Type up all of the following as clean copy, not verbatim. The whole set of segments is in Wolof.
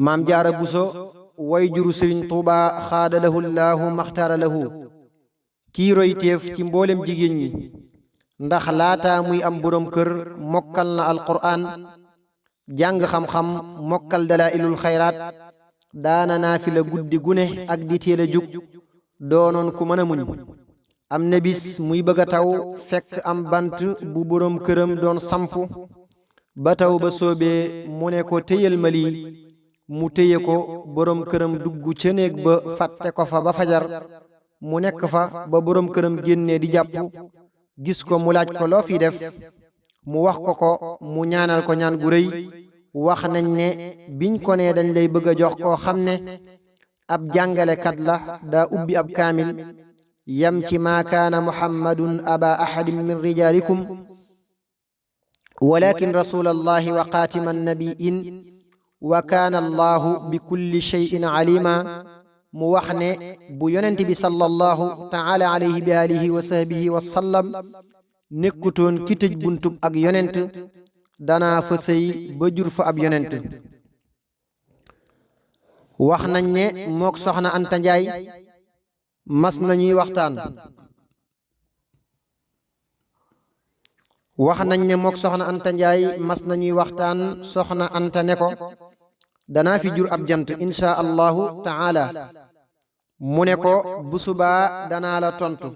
maam jaara buso way juru sëriñ tuuba xaadalahu llaahu maxtaara lahu kii royteef ci mboolem jigéen ñi ndax laata muy am boroom kër mokkal na alquraan jàng xam-xam mokkal dalaa'ilul xayraat daana naafila guddi gune ak di teel a jug doonoon ku mën a muñ am na bis muy bëgg a taw fekk am bant bu boroom këram doon sampu ba taw ba soobee mu ne ko téyal ma lii mu téye ko boroom këram dugg ca néeg ba fàtte ko fa ba fajar mu nekk fa ba boroom këram génnee di jàpp gis ko mu laaj ko loo fi def mu wax ko mu ñaanal ko ñaan gu rëy wax nañ ne biñ ko nee dañ lay bëgg a jox koo xam ne ab jàngalekat la daa ubbi ab kaamil yam ci maa kaana muhammadun aba ahadin min rijaalikum walakin rasulallahi wa xaatima annabiin wa kaana allahu bi kulli shay'in alima mu wax ne bu yonent bi sallallahu taala alayhi bi alihi wa sahbihi wa sallam nekkutoon ki tëj buntub ak yonent danaa fa sëy ba jur fa ab yonent wax nañ ne mook soxna Anta Njaay mas nañuy waxtaan wax nañ ne mook soxna Anta Njaay mas nañuy waxtaan soxna Anta ne ko danaa fi jur ab jant insha allahu taala mu ne ko bu subaa danaa la tontu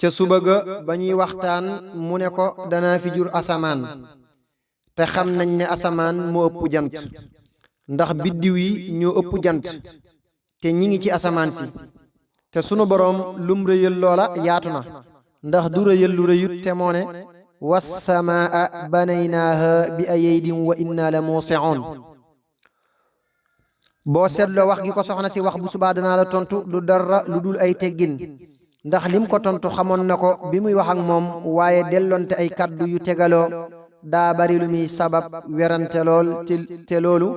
ca suba ga ba ñuy waxtaan mu ne ko danaa fi jur asamaan te xam nañ ne asamaan moo ëpp jant ndax biddiw yi ñoo ëpp jant te ñi ngi ci asamaan si te sunu boroom lum rëyal loola yaatu na ndax du rëyal lu rëyut te moo ne wassamaa banaynaaha bi aydin wa inna la muusi'uun boo seetloo wax gi ko soxna si wax bu subaa danaa la tontu du dara lu dul ay teggin ndax lim ko tontu xamoon na ko bi muy wax ak moom waaye delloonte ay kàddu yu tegaloo daa bari lu muy sabab werante lool te loolu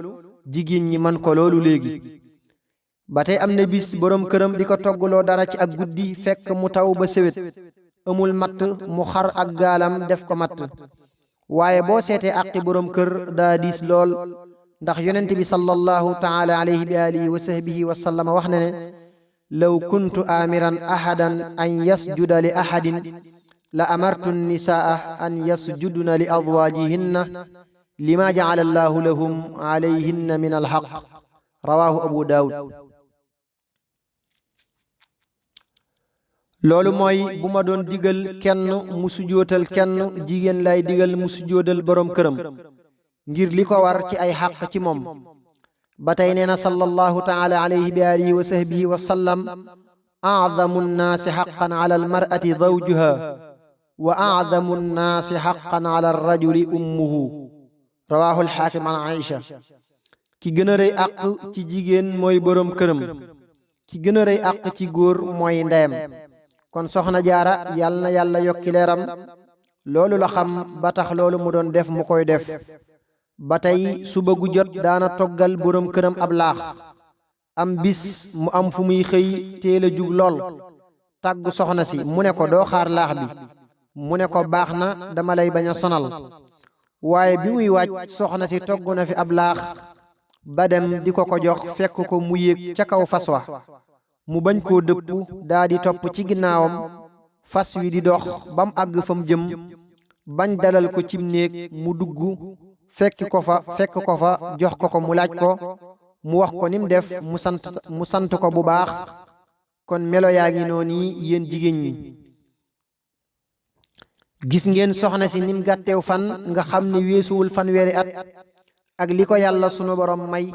jigéen ñi man ko loolu léegi ba tey am na bis boroom këram di ko toggaloo dara ci ak guddi fekk mu taw ba sewet amul matt mu xar ak gaalam def ko matt waaye boo seetee àqi boroom kër daa diis lool ndax yonent bi sallallahu taala alayhi bi alihi wa sahbihi wa sallama wax na ne law kuntu amiran ahadan an yasjuda li ahadin la amartu nisaa an yasjudna li azwajihinna lima jacala allahu lahum alayhinna min alxaq rawahu abu daawud loolu mooy bu ma doon digal kenn mu sujootal kenn jigéen lay digal mu sujoodal boroom këram ngir li ko war ci ay xaq ci moom ba tey nee na sallallahu taala alayhi bi alihi wa sahbihi wa sallam acdamu nnaasi xaqan ala almar'ati zawjuha wa acdamu nnaasi xaqan ala arrajuli ummuhu rawahu alxaakim an aïcha ki gën a rëy àq ci jigéen mooy boroom këram ki gën a rëy àq ci góor mooy ndeyam kon soxna jaara yal na yàlla yokki leeram loolu la xam ba tax loolu mu doon def mu koy def ba tey suba gu jot daana toggal boroom këram ab laax am bis mu am fu muy xëy teel a jug lool tàggu soxna si mu ne ko doo xaar laax bi mu ne ko baax na dama lay bañ a sonal waaye bi muy wàcc soxna si togg na fi ab laax ba dem di ko jox fekk ko mu yéeg ca kaw fas wa mu bañ koo dëpp daa di topp ci ginnaawam fas wi di dox ba mu àgg fa mu jëm bañ dalal ko cim néeg mu dugg fekk ko fa jox ko mu laaj ko mu wax ko ni mu def mu sant ko bu baax kon melo yaa ngi noonu yéen jigéen ñi gis ngeen soxna si nim gàtteew fan nga xam ni weesuwul fanweeri at ak li ko yàlla sunu borom may